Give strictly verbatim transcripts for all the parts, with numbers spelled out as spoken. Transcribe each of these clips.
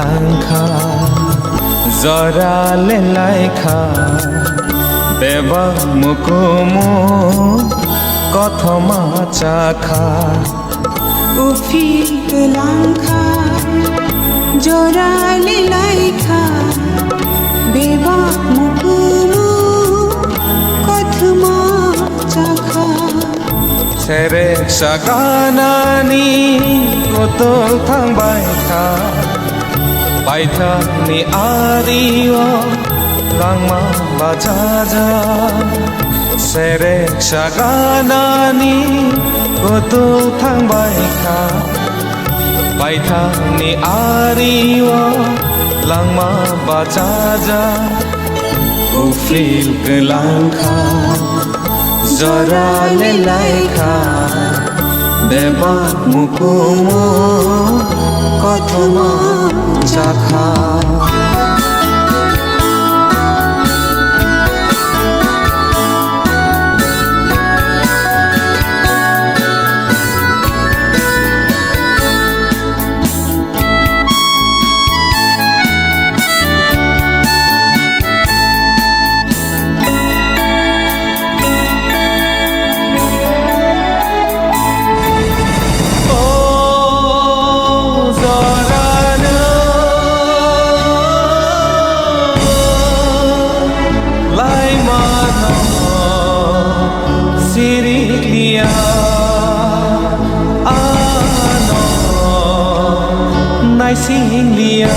Langkha, jora le laikha, bebak mukumu kothoma chakha. Uphil kwlangkha, jora le laikha, bebak mukumu kothoma chakha. Serek saganani kutol thangbai kha, paithakni ario langma bachaja. Serek saganani kutol thangbai kha, paithakni ario langma bachaja. Uphil kwlangkha, jora le laikha, bebak mukumu kothoma chakha. O jorano laimano sirikliya, ano naisingliya.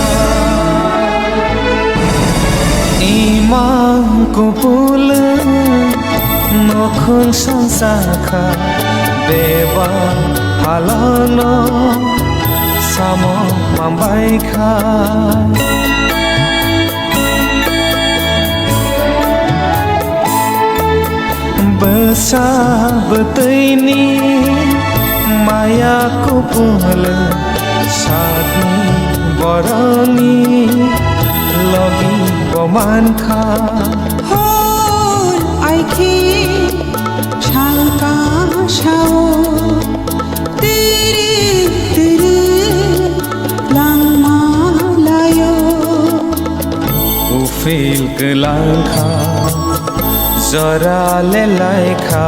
Imang kupulung nokhung songsa kha, beba halangno samo mambai kha. Bwsa bwtwini maya kupulung sakni borokni logi bo mankha. Hor aikhe salka sao, tiri tiri langma laio. Uphil kwlangkha, jora le laikha,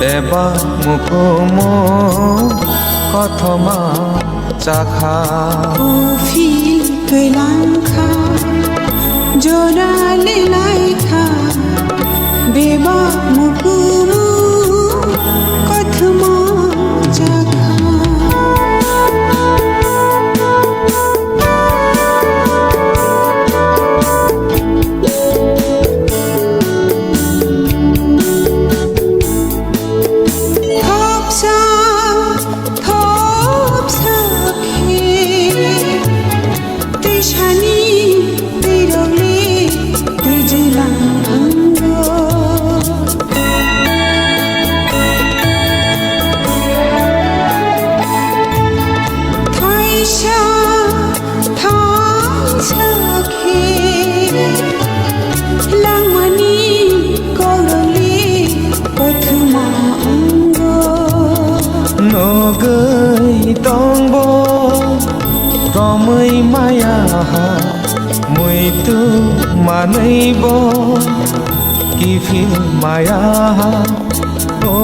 bebak mukumu kothoma chakha. Uphil kwlangkha, jora le laikha, bebak mukumu kothoma chakha. Thopsa, thopsa khe, twisani twirokle twijilang wngo. Thaisa, thaisa khe langmani kololi kothoma wngo. Nogwi tongbo romwi maya ha, muitu manwibo kiphil maya ha. O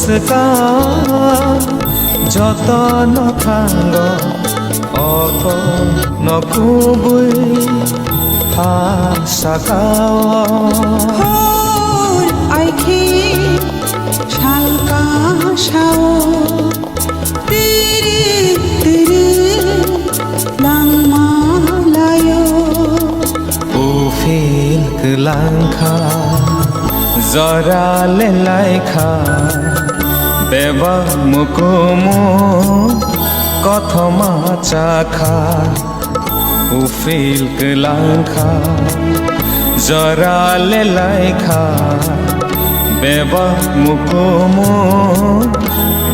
swkang jotono thango, oko no kubui ha sakao. Hor aikhe salka sao, tiri tiri langma laio. Uphil kwlangkha, jora le laikha, bebak mukumu kothoma chakha. Uphil kwlangkha, jora le laikha, bebak mukumu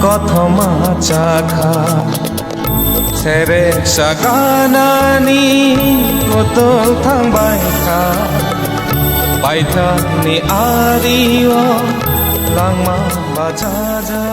kothoma chakha. Serek saganani kutol thangbai kha, paithakni ario langma bachaja.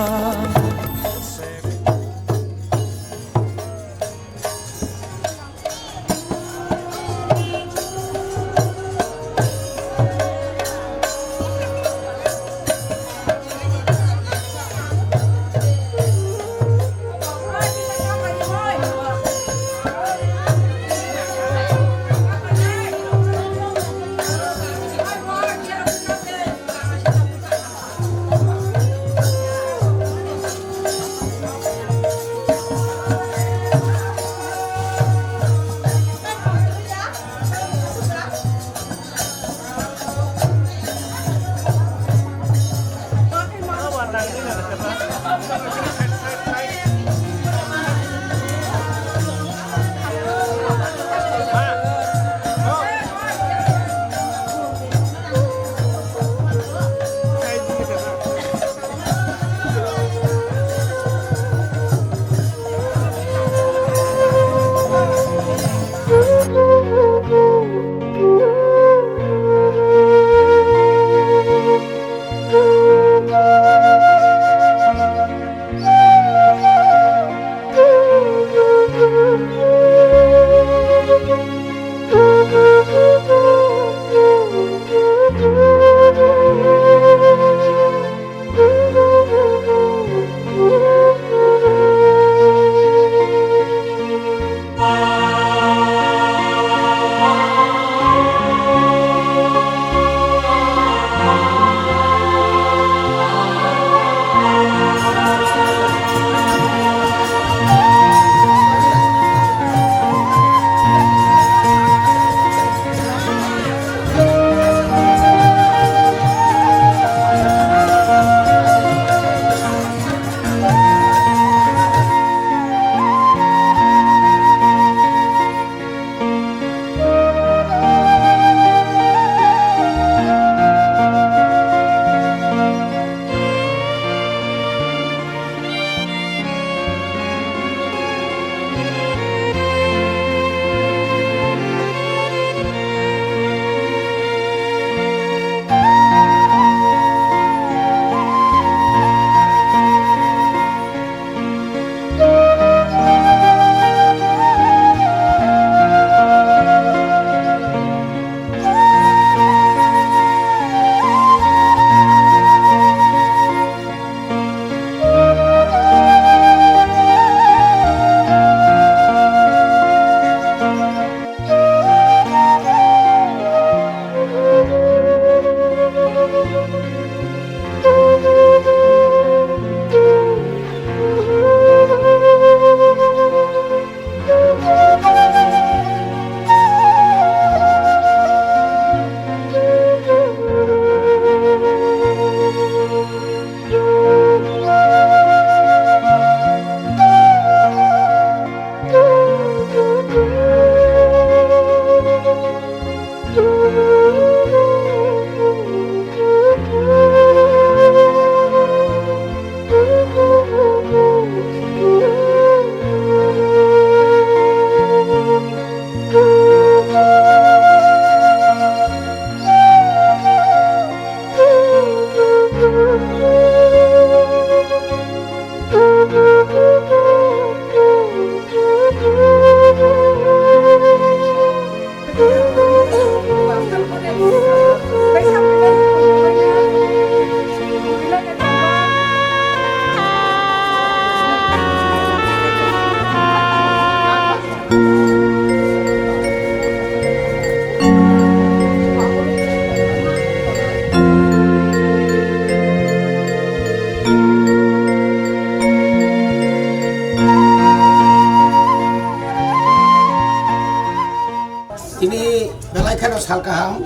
Tini belai kheno sal kaham,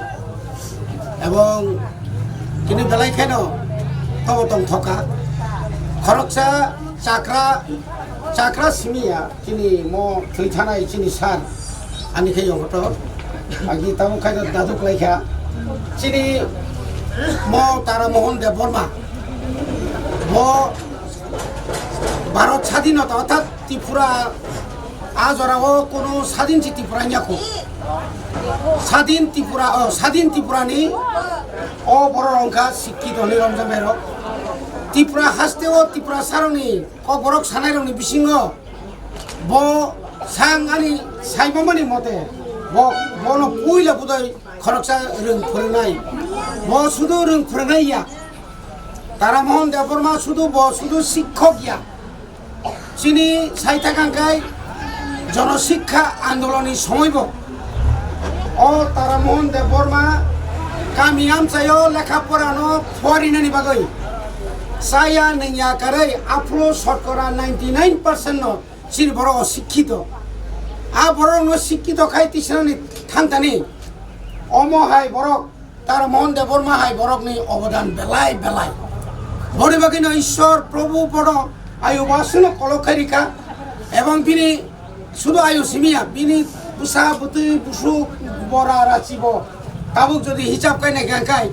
ebong tini belai kheno tobo tong thoka. Khoroksa chakra, chakra simiya chini mo thwi thanai chini sir, ani khe yokto. Agi tamo khai dadu klai kha. Chini mo Tara Mohan Debbarma. Bo Bharat sadinota orthat Tripura a jorao kono sadin si Tripura nyako. Sadin Tripura, o sadin Tripura ni o borok wngkha sikki doni romjak berok. Tripura haste o Tripura saroni kokborok sanai rokni bisingo bo sang ani saimamani mote bo bono puila budai khoroksa rwng phwrwngnai. Bo sudu rwng phwrwngnai ya. Tara Mohan Debbarma sudu bo sudu sikhok ya. Chini saithakang kai jono sikha andoloni somoibo o Tara Mohan Debbarma kami amchaio lekha porano phorinani bagwi saya nengya karwi aphuru sotkora ninety nine percent no chini borok o sikhito. A borok no sikhito khai tisanani thantani omo hai borok Tara Mohan Debbarma hai borokni obodan belai belai. Boni bagwino Ishwar Prabhu bono ayu basino kolok khairikha ebong bini sudu ayu simiya bini bwsa bwtwi busuk bora rachibo tabuk jodi hisab kainai kangkai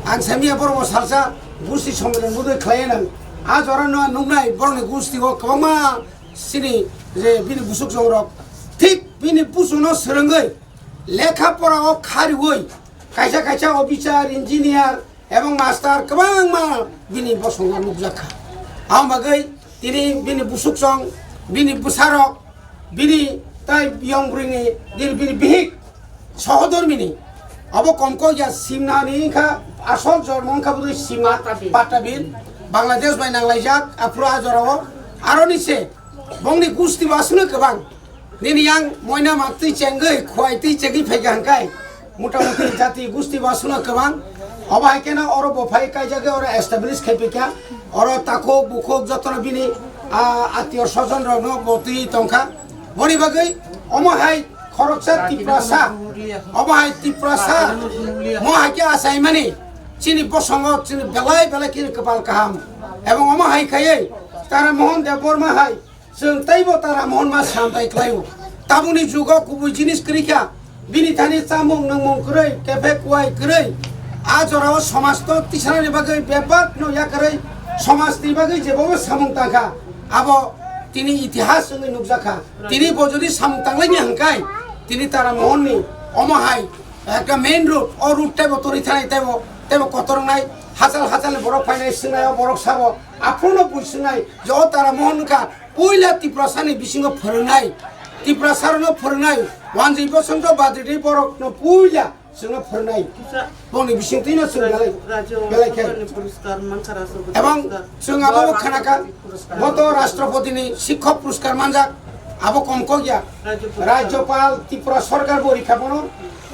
ang samiya borokbo salsa gusti somilon budui khlaiya nang a jorano nuknai borokni gustio kwbangma sini je bini busuk songrok thik bini busuno swrwngwi lekha pora o khariwi kaisa kaisa officer, engineer ebong master kwbangma bini bosongo nukjak kha. Aboni bagwi tini bini busuksong, bini bwsarok, bini tai yong bwrwini, bini, bini bihik sohodormini abo komkok ya simnani wngkha asol jormo wngkha bwdwi simna Pattabil. Pattabil, Bangladesh bai nanglaijak aphuru a jorao aroni se bongni gusti basno kwbang. Nini yang moina mak twi chengwi, khwai twi chengwi phaikha hwnkhai, mota moti jati gusti basuna kwbang. Obo hai kheno oro bo phai kaijagwi oro establish khai phaikha. Oro takhuk bukhuk jotono bini, ah, atio sojon rokno bo twi tongkha. Boni bagwi omo hai khoroksa Tiprasa, omo hai Tiprasa, mo hai khe achaimani chini bosongo chini belai belai khe kwpal kaham. Ebong omo hai khaiwi Tara Mohan Debbarma hai Chwng teibo Tara Mohan ma samtai klaio. Tabukni jugo kubui jinis kwrwi kha. Bini thani chamung nungmung kwrwi, kephe kuwai kwrwi. A jorao somaj to tisanani bagwi bebak no yakarwi somaj ni bagwi jebobo samung tangkha. Abo tini itihas wngwi nukjakha. Tini bo jodi samung tanglaini hwnkhai, tini Tara Mohan ni omo hai ekta main road, o road teibo torwi thanai teibo, teibo kotor wngnai, hachal hachal ni borok phainai swngnai o borok sabo. Aphuru no bui swngnai je o Tara Mohan wngkha Puila Tiprasani bisingo phwrwngnai, Tiprasarokno phwrwngnai, wanjwi bosongjo badridi borokno puila chwngno phwrwngnai. Bongni bisingtwino chwng belai, belai khe. Ebong chwng abo khanakha, boto Rashtrapatini Shikhok Puraskar manjak, abo kom kok ya. Rajyapal Tripura Sarkar bo rikha bono.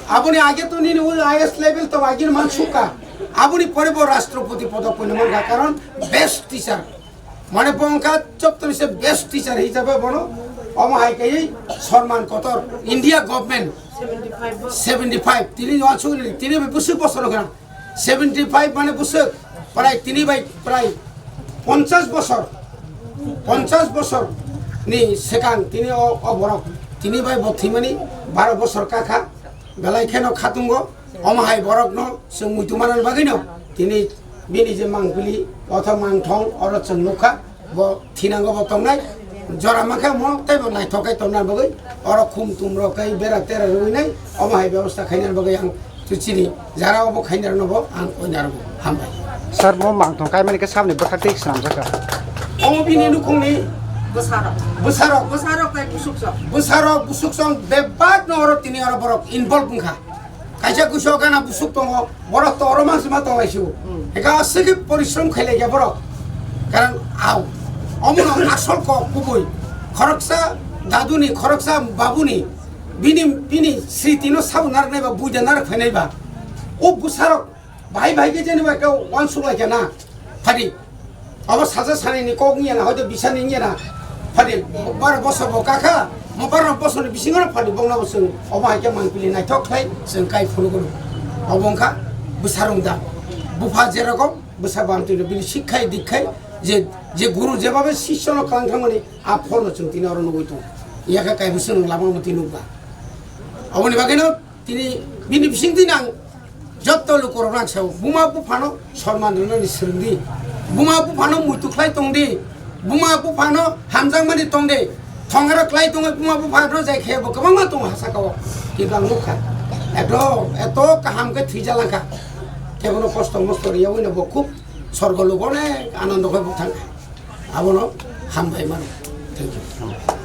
Aboni age to nini ul I A S level to agir mansukha. Aboni pore bo Rashtrapati podok poino mankha, karon best teacher. Mane bo wngkha jotoni se best teacher hisabe bono omo hai kaiwi sorman kotor India government seventy five tini wansuk ni tini bai bwswk bosor wngkha seventy five mane bwswk prai tini bai prai ponchash bosor ponchash bosor ni swkang tini o o borok tini bai bo thwimani baro bosor kakha belai kheno khatungo. Omo hai borokno chwng muitu manani bagwino tini bini je mangpili otha mangthong oro chwng nukha, bo thinango bo tongnai. Jora mankha mo teibo naithok khe tongna bagwi oro khum tum rok kai bera tera rwinai omo hai bebosta khaina bagwi ang chini jara obo khaina rwno bo ang koina rwgo hambai. Sir, mo mangthong kaimani khe sabni bwkha tei swnamjakha. Omo bini nukhungni bwsarok. Bwsarok. Bwsarok tai busuksong. Bwsarok busuksong bebak no oro tini oro borok involve wngkha. Kaisa kuso gana busuk tongo, borok to oro mangsi ma tonglai sibo. Hmm. Eka aswk porishrom khailai khe borok. Karon au, omono asol kok kubui. Khoroksa daduni, khoroksa babuni, bini, bini sritino sabo naraknai ba, buida narak phainai ba. O bwsarok, bahai bahai khe jeni ba khe uansuk lai khe na. Phadi. Obo saja sanini kok wngya na, hoito bisani wngya na. Phadi, baro boso bo kakha, mo baro boso ni bisingo phadi bongna bo chwng obo hai khe mangpili naithok khlai chwng kai phunukgo. Obo wngkha bwsarok da. Bupha jerokom bwsa bantwino bini sikhai dikhai je, je guru jebabe sisyono klang thangmani a pholno chwng tini oro nugwi tongo. Yakha kai bwswk nwng lama mwtwi nukba. Oboni bagwino Tini bini bising twi nang jotto lukurok nang sao, buma buphano sorman rwnani swrwng di, buma buphano muitu khlai tong di, buma buphano hamjakmani tong di, thongaro klai tongwi buma buphano jai khe bo kwbangma tongo ha saka o, kintu ang nukha eto, eto kaham khe thwijalangkha, kebono kosto mosto riyawino bo khub sorgo lugo onek anando khe bo thangkha. Abono hambai mano. Thank you.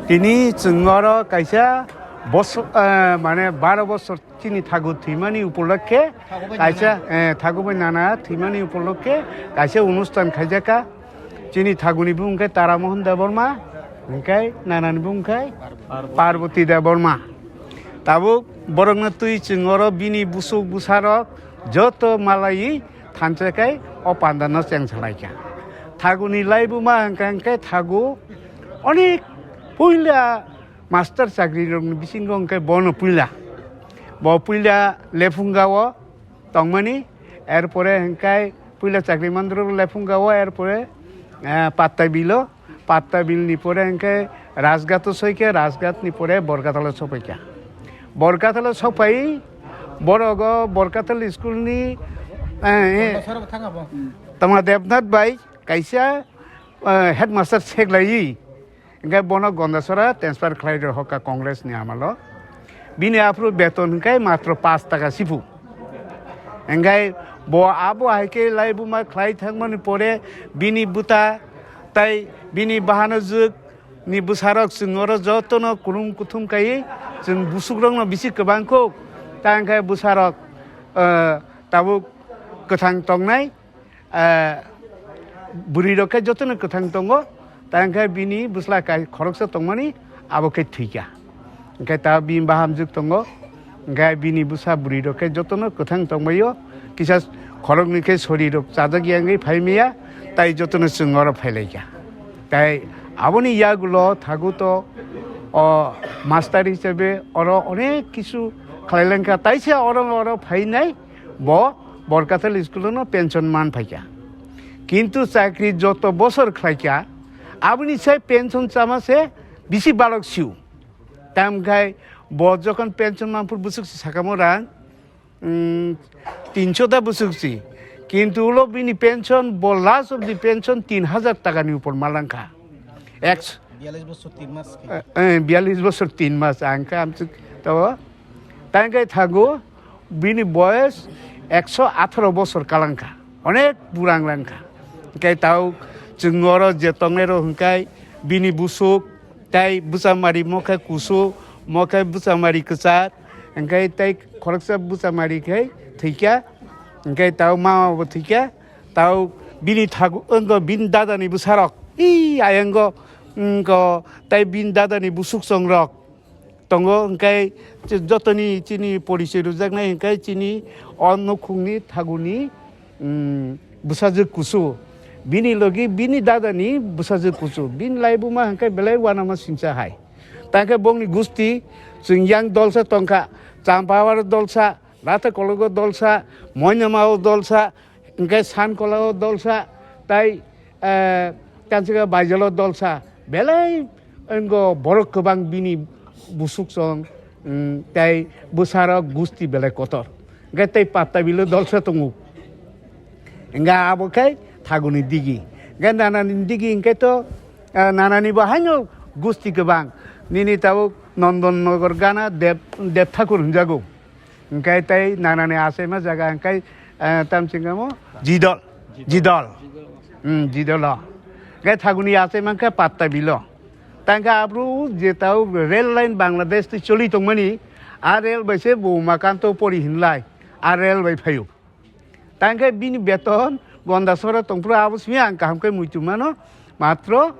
Tini chwng oro kaisa bosor, eh, mane baro bosor chini thagu thwimani upolokkhe, thagu bai kaisa, nana. Eh, thagu bai nana thwimani upolokkhe kaisa onusthan khaijakha. Chini thaguni bumung khe Tara Mohan Debbarma, hwnkhe nanani bumung khe Parvati Debbarma. Tabuk borokno twi chwng oro bini busuk bwsarok joto malaiwi thansa khai o pandano cheng salaikha. Thaguni laibuma hwnkha hwnkhe thagu onek puila master chakrirokni bisingo hwnkhe bono puila. Bo puila Lephunga-o tongmani, erpore hwnkhe puila chakri mandro Lephunga-o, erpore, eh, Pattabilo, Pattabilni pore hwnkhe Rajghat-o soikhe, Rajghatni pore Borkathalo sopaikha. Borkathalo sopai, borogo Borkathal school-ni, eh, eh, Tama Debnath bai kaisa, eh, headmaster seklaiwi, hwnkhe bono Gondasora transfer khlai rw hokha Congress ni amalo. Bini aphuru beton hwnkhe matro paanch taka siphung. Hwnkhe bo abo hai khe laibuma khlai thangmani pore bini bwta tai bini bahanojwk ni bwsarok chwng oro jotono kulum kuthum kaiwi chwng busukrokno bisi kwbang kuk. Ta hwnkhe bwsarok, eh, tabuk kwthang tongnai. Eh, bwrwi rok khe jotono kwthang tongo, ta hwnkhe bini bwsla kai khoroksa tongmani abo khe thwikha. Hwnkhe ta bini bahamjwk tongo, hwnkhe bini bwsa bwrwi rok khe jotono kwthang tongbaio, kisa khoroknwi khe sori rok chajak ya wngwi phai maya, tai jotono chwng oro phailaikha. Tai aboni yagulo thagu to o master hisabe oro onek kisu khlailangkha, taisa oro oro phainai. Bo Borkathal school-o no pension man phaikha. Kintu chakri joto bosor khlaikha, aboni sai pension chama se bisi balok siu. Tamkhai bo jokhon pension manphuru bwswk si sakamo rang, mm, tinso ta bwswk si. Kintu ulo bini pension, bo last of the pension tin hajar takani upor malangkha. Eks- Biyalish bosor tin mas khe. Eh, eh, biyalish bosor tin mas, ang khe amchwk to. Tangkhe thago, bini boyes ekso atharo bosor kalangkha, onek burang langkha. Hwnkhe tao chwng oro je tongnairok hwnkhe bini busuk, tai bwchamari mokhe kusu, mokhe bwchamari kwchar, hwnkhe tai khoroksa bwchamari khe thwikha, hwnkhe tao mama bo thwikha, tao bini thago wngkha bini dadani bwsarok, ee, ayang go, wngkha tai bini dadani busuk chongrok. Tongo, hwnkhe jotoni chini porichoi rwjaknai hwnkhe chini o nukhungni thaguni, mm, bwsajwk kusu. Bini logi bini dadani bwsajwk kusu. Bini laibuma hwnkhe belai uanama singcha hai. Tangkhe bongni gusti chwng yang dolsa tongkha, Champawaro dolsa, Rathakologo dolsa, Moinamao dolsa, hwnkhe Sankolao dolsa, tai, eh, Kanchika Baijalo dolsa, belai wngkha borok kwbang bini busuk chong, mm, tai bwsarok gusti belai kotor. Hwnkhe tei Pattabilo dolsa tongo. Hwnkhe abo khe thaguni digi. Hwnkhe nanani digi hwnkhe to, eh, nanani bo haino gusti kwbang. Nini tabuk Nondon Nogor gana Deb, Deb Thakur hwnjago. Hwnkhe tei nanani achaima jaga hwnkhe, eh, tamchingamo Jidol, Jidol. Hmm, Jidolo. Hwnkhe thaguni achaima hwnkhe Pattabilo. Tangkhe abru je tao rail line Bangladesh tei choli tongmani, a rail bai se bo Umakanto pori hinlai, a rail bai phaio. Tangkhe bini beton Gondasora tongphuru abo simi ang kaham khe muitu mano, matro,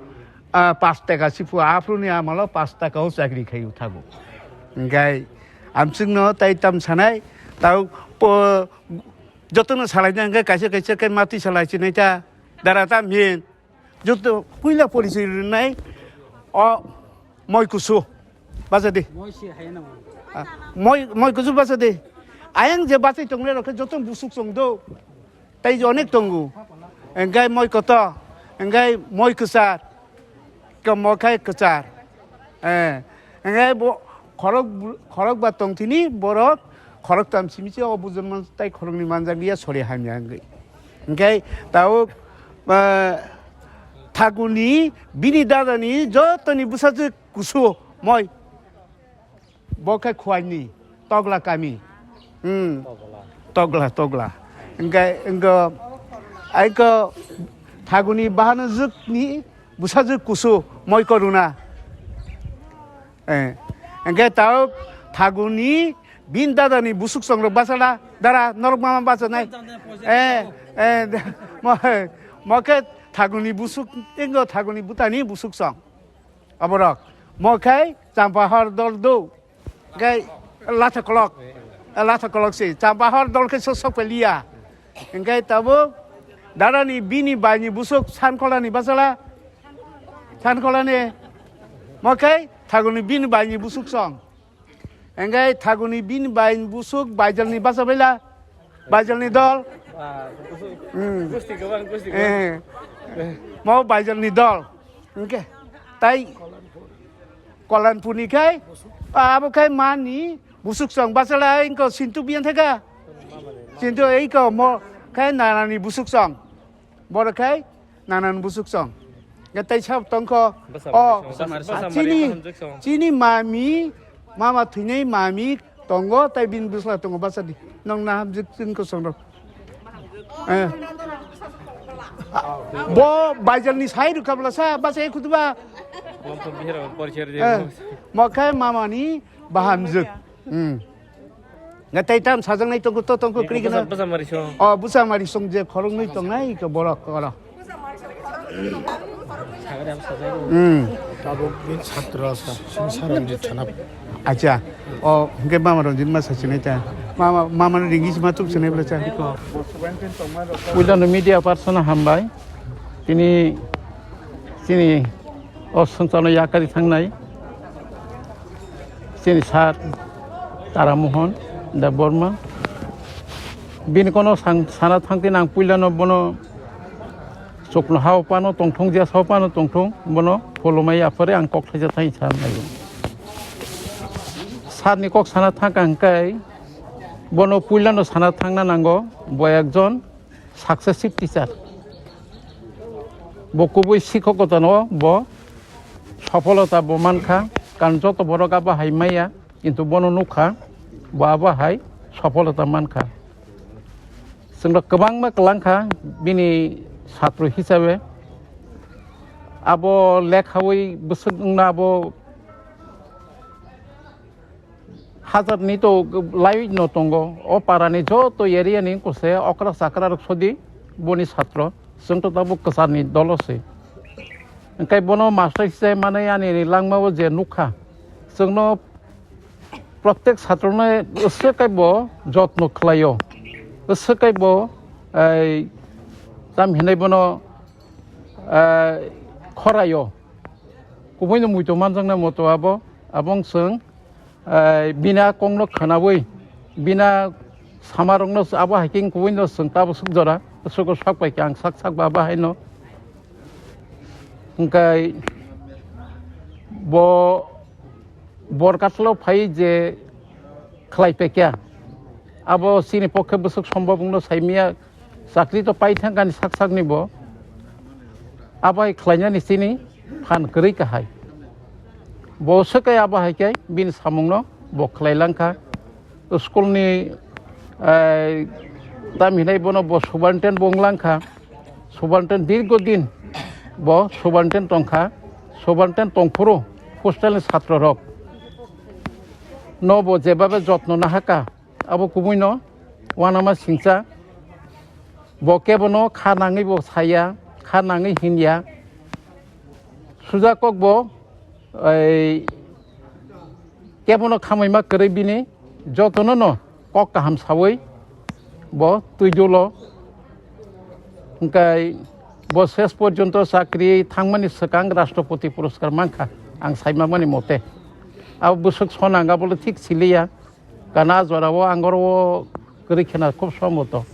ah, paanch taka siphuru aphuruni amalo paanch taka o chakri khaio thago. Hwnkhe amchwkno tai tam sanai, tao po-, Jotono salaina hwnkhe kaisa kaisa khe matwi salai sinai ta, dara tam hin. Joto puila porichoi rwnai o moi kusu bachadi. Moi se hai na mo. Ah, moi, moi kusu bachadi. Ayang je bachai tongnai rok khe joto busuk chong do. Tai je onek tongo. Engkai moi koto, engkai moi kwchar. Komo khai kwchar. Eh, hwnkhai bo khorok br-, khorok ba tongthini borok khorok tam simi se o bujon man tai khorokni manjak ya sori hamya hwnkhe. Hwnkhe tabuk, eh, thaguni bini dadani jotoni bwsajwk kusu moi. Bo khe Khuaini, Togla kami. Hmm. Togla, Togla. Hwnkhe, hwnkhe, aiko thaguni bahano jwkni bwsajwk kusu moi koruna. Eh, hwnkhe tao thaguni bin dadani busuk songrok bachada, dara norok mama bachanai. Eh, eh, mo, mo khe thaguni busuk, ingo thaguni butani busuk song. Aborok. Mo khai champa hor dol do. Khai latha kolok. Latha kolok si. Champa hor dol khai sok sok peliya. Engkai tabo darani bini baini busuk san kolani basala. San kolani. Mo khai thaguni bini baini busuk song. Engkai thaguni bini baini busuk baijalni basa bela. Baijalni dol. Ah, gusti, Hmm. gusti gabang, gusti gabang. Eh. Mo baijalni dol. Engke. Tai Kolanpurni khai, abo khai mani busuk song. Basala engko sintu biyan thaka. Sintu eiko mo khai nanani busuk song. Boro khai nanani busuk song. Ga tai sab tongko. Basa O, mari song, basa, basa mari chini, song, hamjak song. Chini mami, mama thwinai mami tongo, tai bini bwsla tongo, basa di. Nong na hamjak chini kosong rok. Eh. Bo baijalni sai rukha bla sa, basa e khutuba. Lampu bihar porichar Eh. dia. Mo khai mamani bahamjak. Hmm. Nga tai tam sajaknai tongkho to tongkho kri gana. Basa mari song. O bwsa mari song je khoroknwi tongnai ko borok oro. Hmm. Tabuk bin chhatra sing Saranjit Thanap. Acha. O hingke mama Ranjit ma sachinai ta. Mama, mama no ringi sima tup sinai bla cha. Puila no media person hambai. Tini, tini o songchano yakari thangnai. Chini sir Taramohon Debbarma. Bini kono sang-, sana thangtini ang puilano bono chukno hao pano tongthong je sao pano tongthong bono pholomai aphare ang kok thaisa thai sa nai. Sir ni kok sana thangka hingkai bono puilano sana thangna nango bo ekjon successive teacher. Bo kubui sikhokotano bo sopholota bo mankha, karon joto borok abo hai maya, kintu bono nukha, bo abo hai sopholota mankha. Chwngno kwbangma kwlangkha bini satro hisabe. Abo lekhawi bwswk wngna abo Hajar ni to lai no tongo. O para ni joto area ni kose okra chakra rok sodi boni satro. Chwng to tabuk kwchar ni dolo se. Hingkai bono master hichai manai ani ni langma o je nukha. Chwngno protek satro no se kai bo jotno khlaio. Se kai bo, ei, tam hinai bono, eh, khoraio. Kubui no muito manjaknai moto abo. Abong chwng, eh, bina kongno khwnawi, bina samarokno abo hai khe kubui no chwng tabuk swk jora, swk sak pai khe ang sak sak ba abo haino. Hingkai bo borkaslo phai je khlai pekya. Abo chini pokhe bwswk sombobongno saimaya, chakri to pai thangkani sak sakni bo. Abo hai khlainani chini phan kwrwi kahai. Bo swkai abo hai khe bini samungno bo khlai langkha. School ni, eh, tam hinai bono bo superintendent bo wng langkha. Superintendent dirgo din bo superintendent tongkha. Superintendent tongphuru hostel ni satro rok no bo jebabe jotno nahaka, abo kubui no wanama singcha. Bo kebo no kha nangwi bo saya, kha nangwi hinya. Suja kok bo, ei, kebo no khamai ma kwrwi bini, joto no no kok kaham sawi, Bo twidulo hwnkhe bo ses porjonto chakri thangmani swkang Rashtrapati Puraskar mankha, ang saimamani mote. Abo bwswk sonang abole thik siliya, kana jorao ang oro kwrwi khena khub somboto.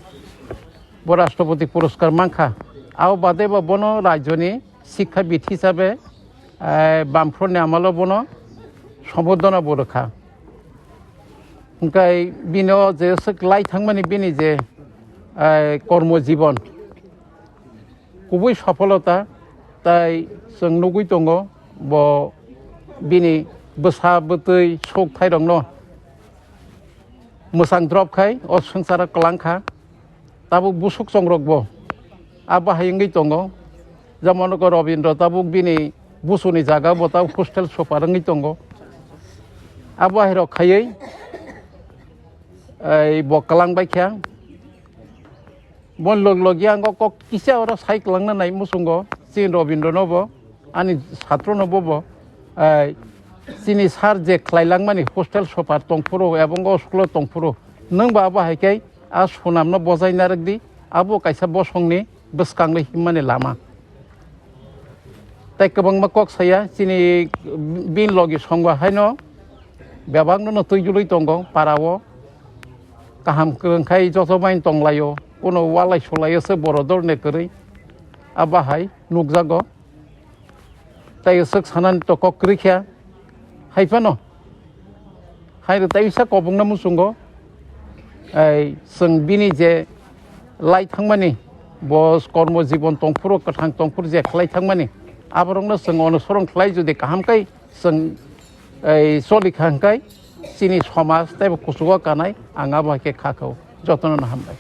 Bo Rashtrapati Puraskar mankha. Abo bade bo bono rajyoni sikha bit hisabe, eh, Bamfront ni amalo bono sombodona bo rwkha. Hwnkhe bini o je swk lai thangmani bini je, eh, kormo jibon kubui sopholota tai chwng nugui tongo, bo bini bwsa bwtwi suk thairokno mwchang drop khai o swngcharo kwlang kha. Tabuk busuk chongrokbo abo hai wngwi tongo. Jemon ko Robindra tabuk bini busuni jaga bo tabuk hostel super wngwi tongo. Abo hai rok khaiwi, ei, bo kwlang bai kha. Bo log log yang kok kisa oro sai kwlangna nai muchungo. Chini Robindra no bo, ani satro no bo bo, ei, chini sir je khlai langmani hostel super tongphuru ebong o school o tongphuru. Nwng ba abo hai khe a sunam no bojai narwk di, abo kaisa bosong ni bwskang le himmani lama. Tai kwbangma kok saya, chini bini logi songba haino bebakno no twi jului tongo para o. Kaham kwrwng khai joto bai tonglaio, kuno walai sulaio se boro dol ne kwrwi. Abo hai nukjago. Tai swk sanani to kok kwrwi kha. Hai phano. Hai rw tai sa kobongna muchungo. Ei, chwng bini je lai thangmani, bo kormo jibon tongphuru, kwthang tongphuru je khlai thangmani, aborokno chwng onusoron khlai jodi kaham kai chwng, ei, choli kha hwnkhe chini somaj tei bo kuchugo kanai, ang abo hai khe kha kha o. Jotono no hambai.